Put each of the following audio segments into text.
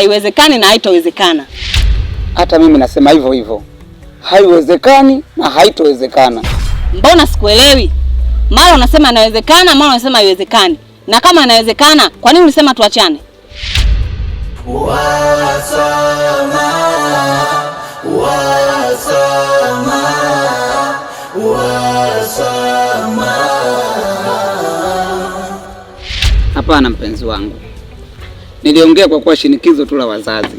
Haiwezekani na haitowezekana. Hata mimi nasema hivyo hivyo, haiwezekani na haitowezekana. Mbona sikuelewi? Mara unasema inawezekana, mara unasema haiwezekani. Na kama inawezekana, kwa nini ulisema tuachane? Wasama, wasama, wasama. Hapana mpenzi wangu, niliongea kwa kuwa shinikizo tu la wazazi.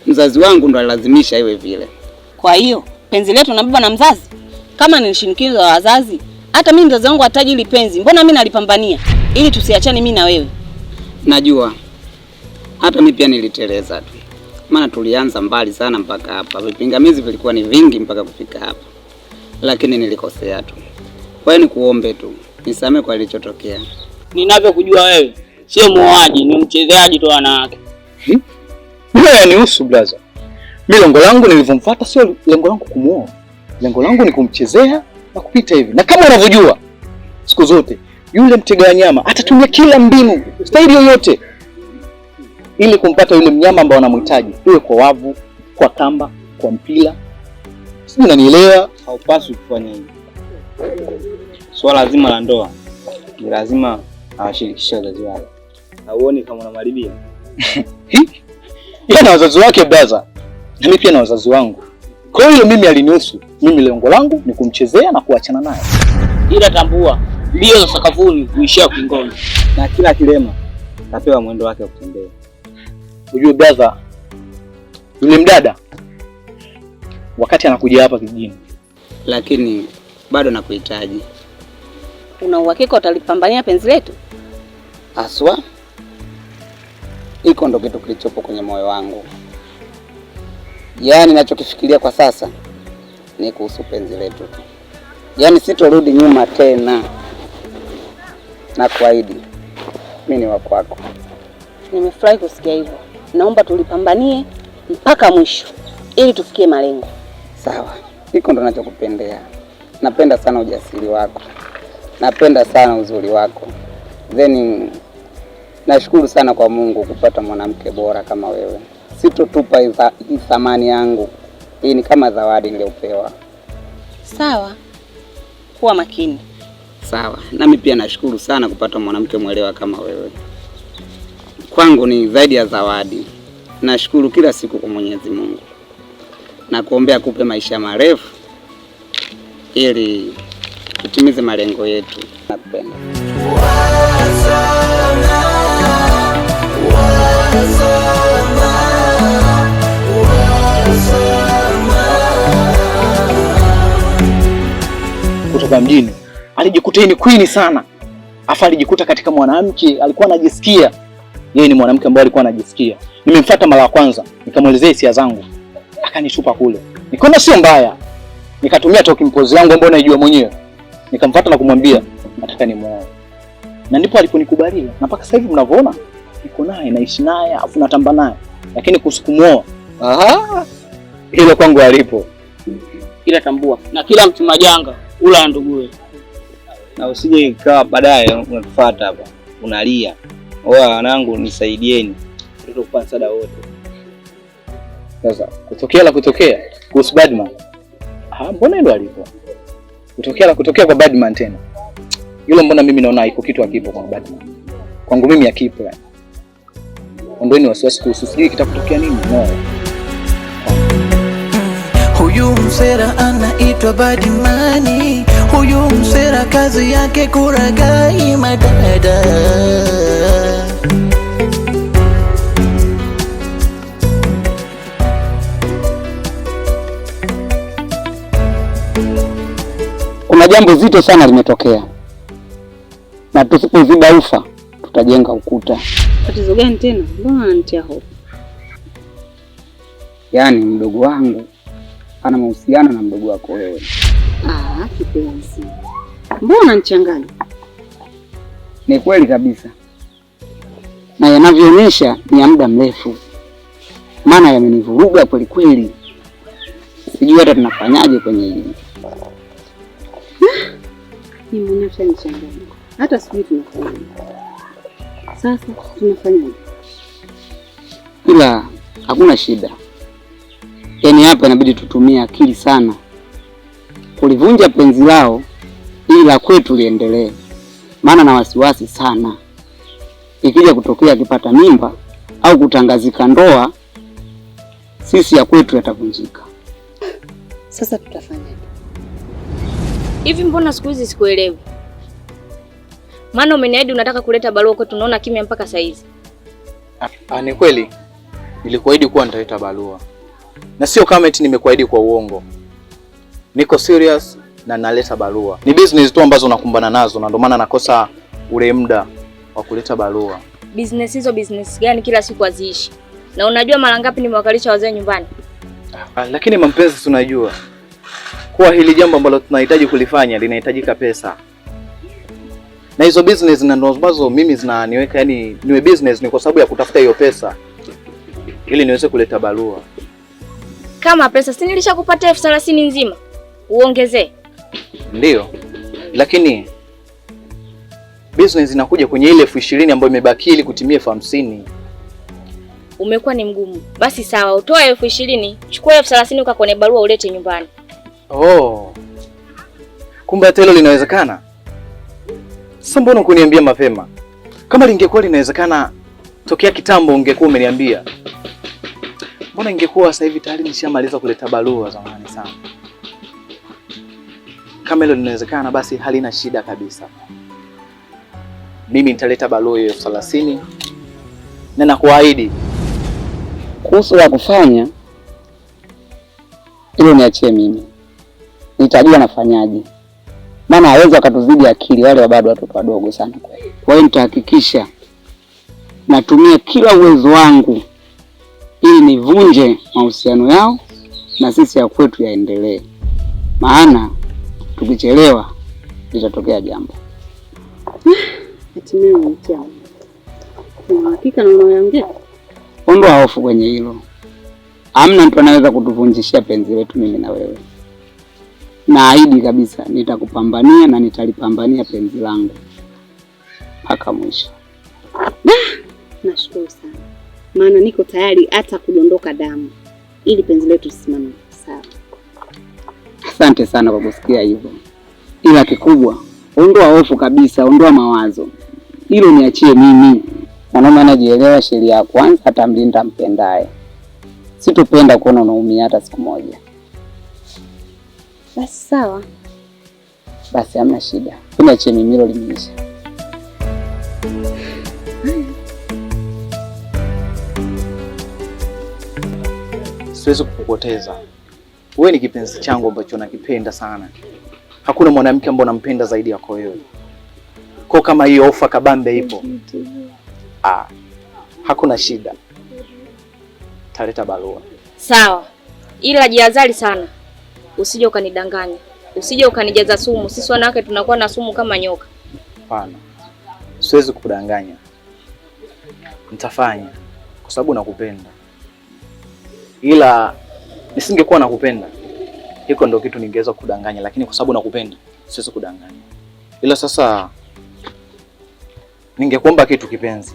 Mzazi wangu ndo alilazimisha iwe vile. Kwa hiyo penzi letu nabeba na mzazi? Kama ni shinikizo la wazazi, hata mimi mzazi wangu hataji hili penzi, mbona mimi nalipambania ili tusiachane mimi na wewe? Najua hata mimi pia niliteleza tu, maana tulianza mbali sana mpaka hapa, vipingamizi vilikuwa ni vingi mpaka kufika hapa, lakini nilikosea tu. Kwa hiyo nikuombe tu nisamehe kwa lilichotokea. Ninavyokujua wewe sio muoaji, ni mchezeaji tu wanawake. Mimi yanihusu blaza. Mimi lengo langu nilivyomfuata sio lengo langu kumuoa. Lengo langu ni kumchezea na kupita hivi. Na kama unavyojua siku zote yule mtega nyama atatumia kila mbinu, staili yoyote ili kumpata yule mnyama ambao anamhitaji, iwe kwa wavu, kwa kamba, kwa mpira. Sijui unanielewa? Haupaswi kufanya hivyo. Swala zima la ndoa ni lazima awashirikishe wazazi wake. Hauoni kama unamharibia? Yeye na wazazi wake blaza, na mimi pia na wazazi wangu. Kwa hiyo mimi alinihusu. Mimi lengo langu ni kumchezea na kuachana naye. Ila tambua, mbio za sakafuni huishia ukingoni. Na kila kilema kapewa mwendo wake wa kutembea. Ujue brother, yule mdada wakati anakuja hapa kijijini, lakini bado nakuhitaji. Una uhakika utalipambania penzi letu? Aswa, iko ndo kitu kilichopo kwenye moyo wangu. Yaani nachokifikiria kwa sasa ni kuhusu penzi letu tu, yaani sitorudi nyuma tena, na kuahidi mimi ni wa kwako. Nimefurahi kusikia hivyo. Naomba tulipambanie mpaka mwisho ili tufikie malengo. Sawa, iko ndo nachokupendea. Napenda sana ujasiri wako, napenda sana uzuri wako, then nashukuru sana kwa Mungu kupata mwanamke bora kama wewe. Sitotupa hii thamani yangu, hii ni kama zawadi niliyopewa. Sawa, kuwa makini. Sawa, nami pia nashukuru sana kupata mwanamke mwelewa kama wewe. Kwangu ni zaidi ya zawadi. Nashukuru kila siku kwa Mwenyezi Mungu na kuombea kupe maisha marefu ili tutimize malengo yetu. Nakupenda. Wasama, wasama, wasama. Kutoka mjini alijikuta yeye ni queen sana, afa alijikuta katika mwanamke alikuwa anajisikia yeye ni mwanamke ambaye alikuwa anajisikia. Nimemfuata mara ya kwanza, nikamwelezea hisia zangu, akanitupa kule. Nikaona sio mbaya, nikatumia talking pose yangu ambayo naijua mwenyewe, nikamfuata na kumwambia nataka nimuoe, na ndipo aliponikubalia, na mpaka sasa hivi mnavyoona niko naye, naishi naye, afu natamba naye, lakini kuhusu kumuoa, hilo kwangu alipo. Ila tambua, na kila mtu majanga ula nduguye. Na usije ikawa baadaye unatufuata hapa unalia, oa wanangu nisaidieni, tutakupa msaada wote. Sasa kutokea la kutokea kuhusu Badman, mbona hilo alipo kutokea la kutokea kwa Badman tena hilo, mbona mimi naona iko kitu hakipo kwa Badman. Kwangu mimi hakipo yani. Ondoeni wasiwasi kuhusu sijui kitakutokea nini. No. Huyu msera anaitwa Badimani, huyu msera kazi yake kuragai madada. Kuna jambo zito sana limetokea, na tusipoziba ufa tutajenga ukuta. Tatizo gani tena? Mbona unanitia hofu? Yaani mdogo wangu ana mahusiano na mdogo wako wewe. Ah, kipenzi, mbona unanichanganya? Ni kweli kabisa, na yanavyoonyesha ni ya muda mrefu, maana yamenivuruga kweli kweli, sijui hata tunafanyaje kwenye hili. Ni mwenyewe ushanichanganya, hata sijui tunafanyaje. Sasa tunafanyaje? Ila Hakuna shida. Yaani hapa inabidi tutumie akili sana kulivunja penzi lao ili la kwetu liendelee, maana na wasiwasi sana ikija kutokea akipata mimba au kutangazika ndoa, sisi ya kwetu yatavunjika. Sasa tutafanyaje? Hivi mbona siku hizi sikuelewi? Maana umeniahidi unataka kuleta barua kwetu, naona kimya mpaka saa hizi. Ah, ni kweli nilikuahidi kuwa nitaleta barua, na sio kama eti nimekuahidi kwa uongo. Niko serious na naleta barua. Ni business tu ambazo nakumbana nazo, na ndio maana nakosa ule muda wa kuleta barua. Business hizo business gani? Kila siku haziishi. Na unajua mara ngapi nimewakalisha wazee nyumbani? Ah, lakini mampenzi, tunajua kuwa hili jambo ambalo tunahitaji kulifanya linahitajika pesa, na hizo business na ndo ambazo mimi zinaniweka, yani niwe business ni kwa sababu ya kutafuta hiyo pesa ili niweze kuleta barua. Kama pesa si nilishakupatia 30,000 nzima, uongezee. Ndiyo, lakini business inakuja kwenye ile 20,000 ambayo imebaki ili kutimia 50,000. Umekuwa ni mgumu. Basi sawa, utoe 20,000, chukua 30,000 ukakone barua ulete nyumbani. Oh, kumbe hata hilo linawezekana. Sasa mbona kuniambia mapema? Kama lingekuwa linawezekana tokea kitambo ungekuwa umeniambia. Mbona ingekuwa sasa hivi tayari nishamaliza kuleta barua zamani sana. Kama hilo linawezekana, basi halina shida kabisa. Mimi nitaleta barua hiyo 30,000 na nakuahidi Kuhusu la kufanya hilo niachie mimi, nitajua nafanyaje, maana hawezi wakatuzidi akili wale, bado watoto wadogo sana kweli. Kwa hiyo nitahakikisha natumia kila uwezo wangu ili nivunje mahusiano yao na sisi ya kwetu yaendelee, maana tukichelewa litatokea jambo. Hatimaye umenitia. Una hakika na unayoongea? Ondoa hofu kwenye hilo, hamna mtu anaweza kutuvunjishia penzi letu mimi na wewe. Naahidi kabisa nitakupambania na nitalipambania penzi langu mpaka mwisho. Nashukuru sana, maana niko tayari hata kudondoka damu ili penzi letu lisimame sawa. Asante sana kwa kusikia hivyo, ila kikubwa, ondoa hofu kabisa, ondoa mawazo, hilo niachie mimi. Mwanaume anajielewa, sheria ya kwanza atamlinda mpendaye. Sitopenda kuona unaumia hata siku moja. Basi sawa. Basi hamna shida, niachie mimi, hilo limeisha. Siwezi kukupoteza. Wewe ni kipenzi changu ambacho nakipenda sana. Hakuna mwanamke ambaye nampenda zaidi yako wewe. Kwa kama hiyo ofa kabambe ipo, ah, hakuna shida, taleta barua. Sawa, ila jihadhari sana, usije ukanidanganya, usije ukanijaza sumu. Sisi wanawake tunakuwa na sumu kama nyoka. Hapana, siwezi kukudanganya, nitafanya kwa sababu nakupenda, ila nisingekuwa nakupenda, hiko ndo kitu ningeweza kudanganya, lakini kwa sababu nakupenda siwezi kudanganya. Ila sasa ningekuomba kitu kipenzi.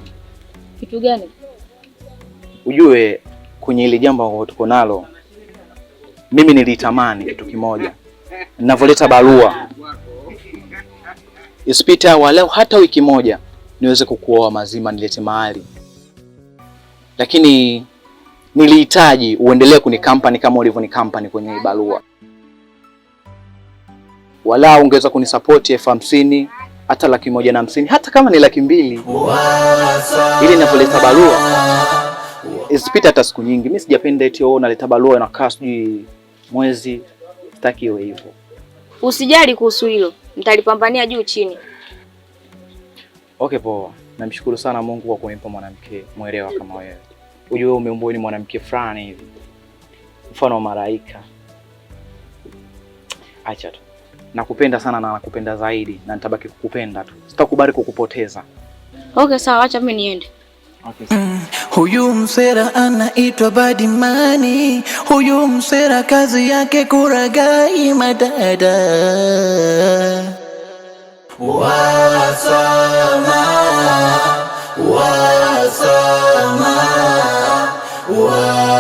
Kitu gani? Ujue kwenye ile jambo ambalo tuko nalo, mimi nilitamani kitu kimoja, ninavyoleta barua isipite walau hata wiki moja niweze kukuoa mazima, nilete mahali, lakini nilihitaji uendelee kunikampani kama ulivyonikampani kwenye barua. Wala ungeweza kunisapoti 50,000 hata 150,000, hata kama ni 200,000, ili ninapoleta barua isipite hata siku nyingi. Mimi sijapenda eti oh, naleta barua inakaa sijui mwezi. Sitaki iwe hivyo. Usijali kuhusu hilo, nitalipambania juu chini. Okay, poa. Namshukuru sana Mungu kwa kunipa mwanamke mwelewa kama wewe. Ujue umeumbwa ni mwanamke fulani hivi, mfano wa malaika. Acha tu, nakupenda sana na nakupenda zaidi, na nitabaki kukupenda tu, sitakubali kukupoteza. Okay, sawa, acha mimi niende. Okay. Huyu msera anaitwa Badimani, huyu msera kazi yake kuragai madada. Wasama, wasama, wasama.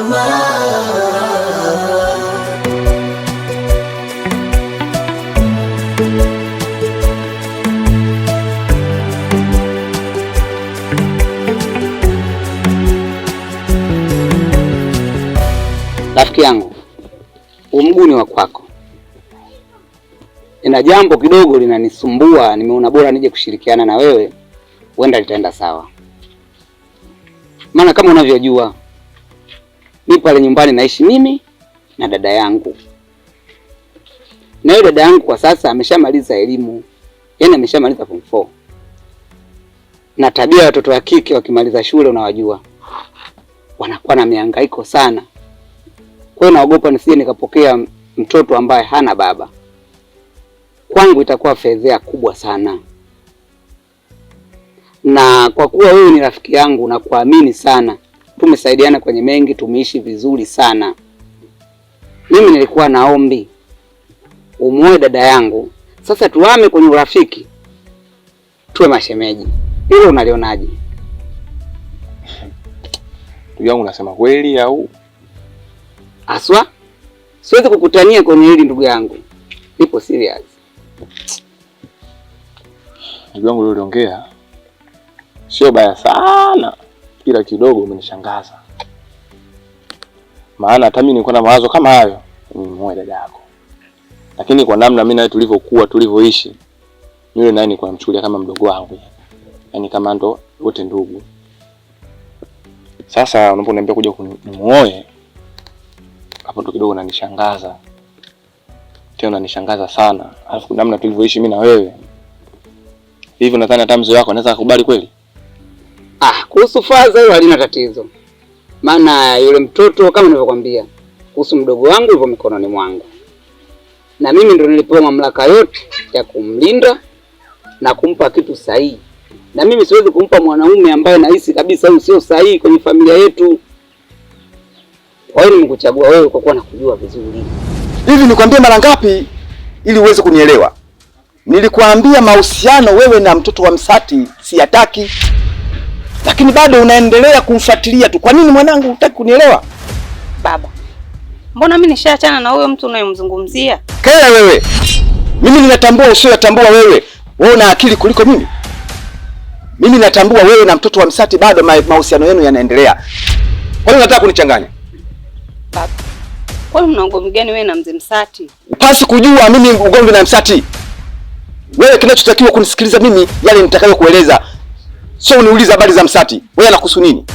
mama. Rafiki yangu, umguu ni wa kwako. Ina jambo kidogo linanisumbua, nimeona bora nije kushirikiana na wewe, huenda litaenda sawa. Maana kama unavyojua, mi pale nyumbani naishi mimi na dada yangu, na yule dada yangu kwa sasa ameshamaliza elimu, yaani ameshamaliza form 4. Na tabia ya watoto wa kike wakimaliza shule, unawajua, wanakuwa na mihangaiko sana. Kwa hiyo naogopa nisije nikapokea mtoto ambaye hana baba. Kwangu itakuwa fedhea kubwa sana. Na kwa kuwa wewe ni rafiki yangu na kuamini sana, tumesaidiana kwenye mengi, tumeishi vizuri sana. Mimi nilikuwa naombi umuoe dada yangu, sasa tuame kwenye urafiki, tuwe mashemeji. Hilo unalionaje? Ndugu yangu, unasema kweli au? Aswa, siwezi kukutania kwenye hili ndugu yangu, nipo serious. Ndugu yangu, uliongea sio baya sana, ila kidogo umenishangaza. Maana hata mimi nilikuwa na mawazo kama hayo, nimuoe dada yako, lakini kwa namna mimi naye tulivyokuwa tulivyoishi, yule naye nilikuwa namchukulia kama mdogo wangu, yaani kama ndo wote ndugu. Sasa unaponiambia kuja kunimuoe, hapo ndo kidogo unanishangaza, tena unanishangaza sana. Alafu namna tulivyoishi mimi na wewe hivi, nadhani hata mzee wako anaweza kukubali kweli? Ah, kuhusu faza hilo halina tatizo, maana yule mtoto kama nilivyokuambia kuhusu mdogo wangu yupo mikononi mwangu, na mimi ndo nilipewa mamlaka yote ya kumlinda na kumpa kitu sahihi, na mimi siwezi kumpa mwanaume ambaye nahisi kabisa huyu sio sahihi kwenye familia yetu. Kwa hiyo nimekuchagua wewe kwa kuwa nakujua vizuri. Hivi nikwambie mara ngapi ili uweze kunielewa? Nilikuambia mahusiano wewe na mtoto wa Msati siyataki, lakini bado unaendelea kumfuatilia tu. Kwa nini mwanangu hutaki kunielewa? Baba, mbona mimi nishaachana na huyo mtu unayemzungumzia? Kea wewe, mimi ninatambua usiyoyatambua wewe. Wewe una akili kuliko mimi. Mimi natambua wewe na mtoto wa Msati bado mahusiano yenu yanaendelea. Kwa nini unataka kunichanganya? Baba, kwani mna ugomvi gani wewe na mzee Msati? Upasi kujua mimi ugomvi na Msati. Wewe kinachotakiwa kunisikiliza mimi yale nitakayokueleza, sio uniulize habari za Msati. Wewe anakuhusu nini?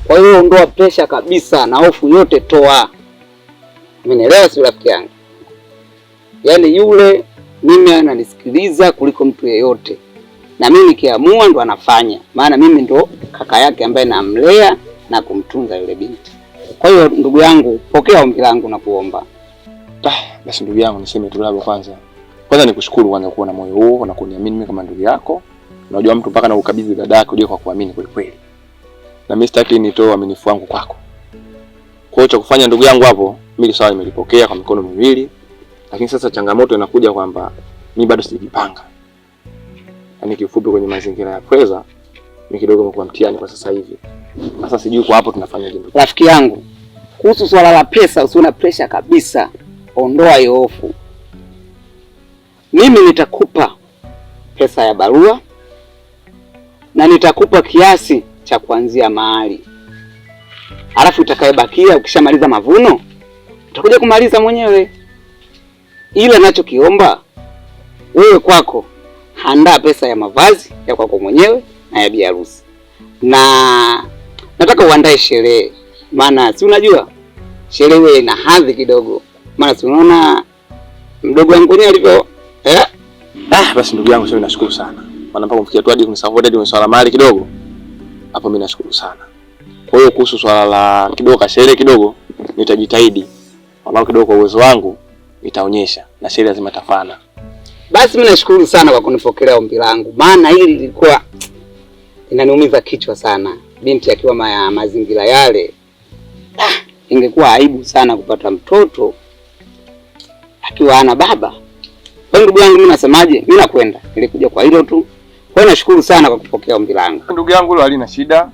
Kwa hiyo ondoa presha kabisa na hofu yote toa. Umenielewa si rafiki yangu? Yaani yule mimi ananisikiliza kuliko mtu yeyote, na mimi nikiamua ndo anafanya, maana mimi ndo kaka yake ambaye namlea na kumtunza yule binti. Kwa hiyo ndugu yangu, pokea ombi langu na kuomba. Basi ndugu yangu, niseme tu labda kwanza nikushukuru kwanza kuwa na moyo huo na kuniamini mimi kama ndugu yako. Unajua mtu mpaka na ukabidhi dada yako ujue kwa kuamini kweli kweli. Na mimi sitaki nitoe uaminifu wangu kwako. Kwa hiyo cha kufanya ndugu yangu hapo, mimi sawa nimelipokea kwa mikono miwili, lakini sasa changamoto inakuja kwamba mimi bado sijajipanga. Yaani kiufupi kwenye mazingira ya pweza mimi kidogo nimekuwa mtihani kwa sasa hivi. Sasa sijui kwa hapo tunafanyaje ndugu. Rafiki yangu, kuhusu swala la pesa usiwe na pressure kabisa. Ondoa hiyo hofu. Mimi nitakupa pesa ya barua na nitakupa kiasi cha kuanzia mahali, alafu itakayebakia ukishamaliza mavuno utakuja kumaliza mwenyewe. Ila nachokiomba wewe kwako, andaa pesa ya mavazi ya kwako mwenyewe na ya biharusi, na nataka uandae sherehe, maana si unajua sherehe iwe ina hadhi kidogo, maana si unaona mdogo wangu mwenyewe alivyo. Basi ndugu yangu, sasa nashukuru sana. Maana mpaka kumfikia tu hadi kunisupport hadi kwenye swala mali kidogo. Hapo mimi nashukuru sana. Kwa hiyo kuhusu swala la kidogo kashere kidogo nitajitahidi. Walau kidogo kwa uwezo wangu nitaonyesha na sherehe lazima tafana. Basi mimi nashukuru sana kwa kunipokelea ombi langu, maana hili lilikuwa inaniumiza kichwa sana. Binti akiwa mazingira yale, ingekuwa aibu sana kupata mtoto akiwa hana baba. Kwa hiyo ndugu yangu, mimi nasemaje? Mimi nakwenda, nilikuja kwa hilo tu. Kwa hiyo nashukuru sana kwa kupokea ombi langu. Ndugu yangu, hilo halina shida.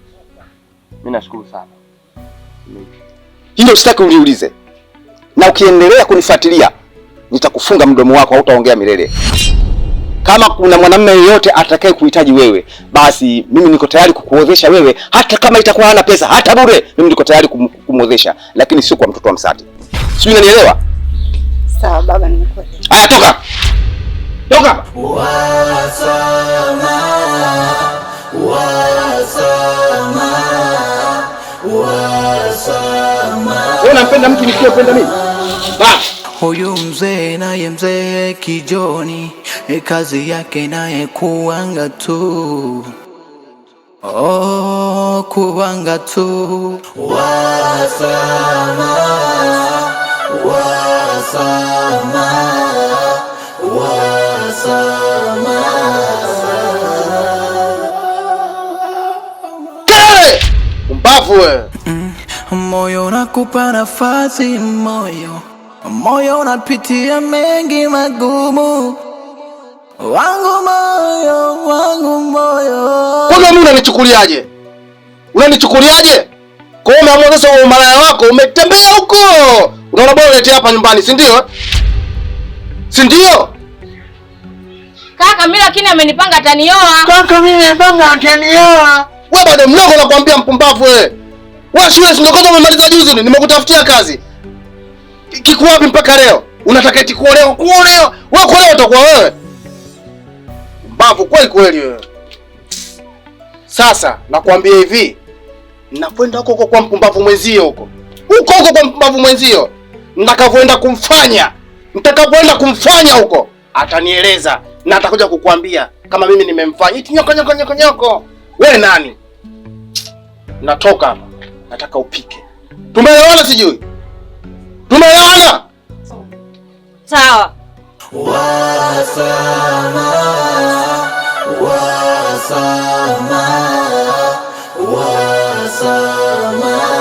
Mimi nashukuru sana. Hilo sitaki uliulize. Na ukiendelea kunifuatilia nitakufunga mdomo wako, hautaongea milele. Kama kuna mwanamume yeyote atakaye kuhitaji wewe, basi mimi niko tayari kukuozesha wewe, hata kama itakuwa hana pesa, hata bure, mimi niko tayari kumwozesha, lakini sio kwa mtoto wa Msati. Sijui unanielewa? Sawa baba, nimekuelewa. Haya, toka. Toka hapa. Wasama, wasama, wasama. Wewe unampenda mtu nisiyopenda mimi? Basi. Huyu mzee naye mzee Kijoni, kazi yake naye kuanga tu, oh, kuanga tu. Wasama, wasama, wasama. Kelele! Mbavu wewe. Moyo unakupa nafasi, moyo moyo unapitia mengi magumu, wangu moyo, wangu moyo. Kwanza mimi unanichukuliaje? Unanichukuliaje? Kwa hiyo umeamua sasa umalaya wako umetembea huko. Unaona bora ulete hapa nyumbani, si ndio? Si ndio? Kaka mimi lakini amenipanga atanioa. Kaka mimi nimepanga atanioa. Wewe bado mdogo nakwambia, mpumbavu wewe. Wewe shule si ndio kwanza umemaliza juzi, nimekutafutia kazi. Kiko wapi mpaka leo? Unataka eti kuolewa? Kuolewa? Wewe kuolewa utakuwa wewe. Mbavu kweli kweli wewe. Sasa nakwambia hivi, nakwenda huko huko kwa mpumbavu mwenzio huko. Huko huko kwa mpumbavu mwenzio. Nitakavyoenda kumfanya, nitakapoenda kumfanya huko, atanieleza na atakuja kukuambia kama mimi nimemfanya. Eti nyoko nyoko nyoko nyoko. Wewe nani? Natoka hapa. Nataka upike. Tumeelewana sijui? Tumeelewana? Sawa. Wasama, wasama, wasama.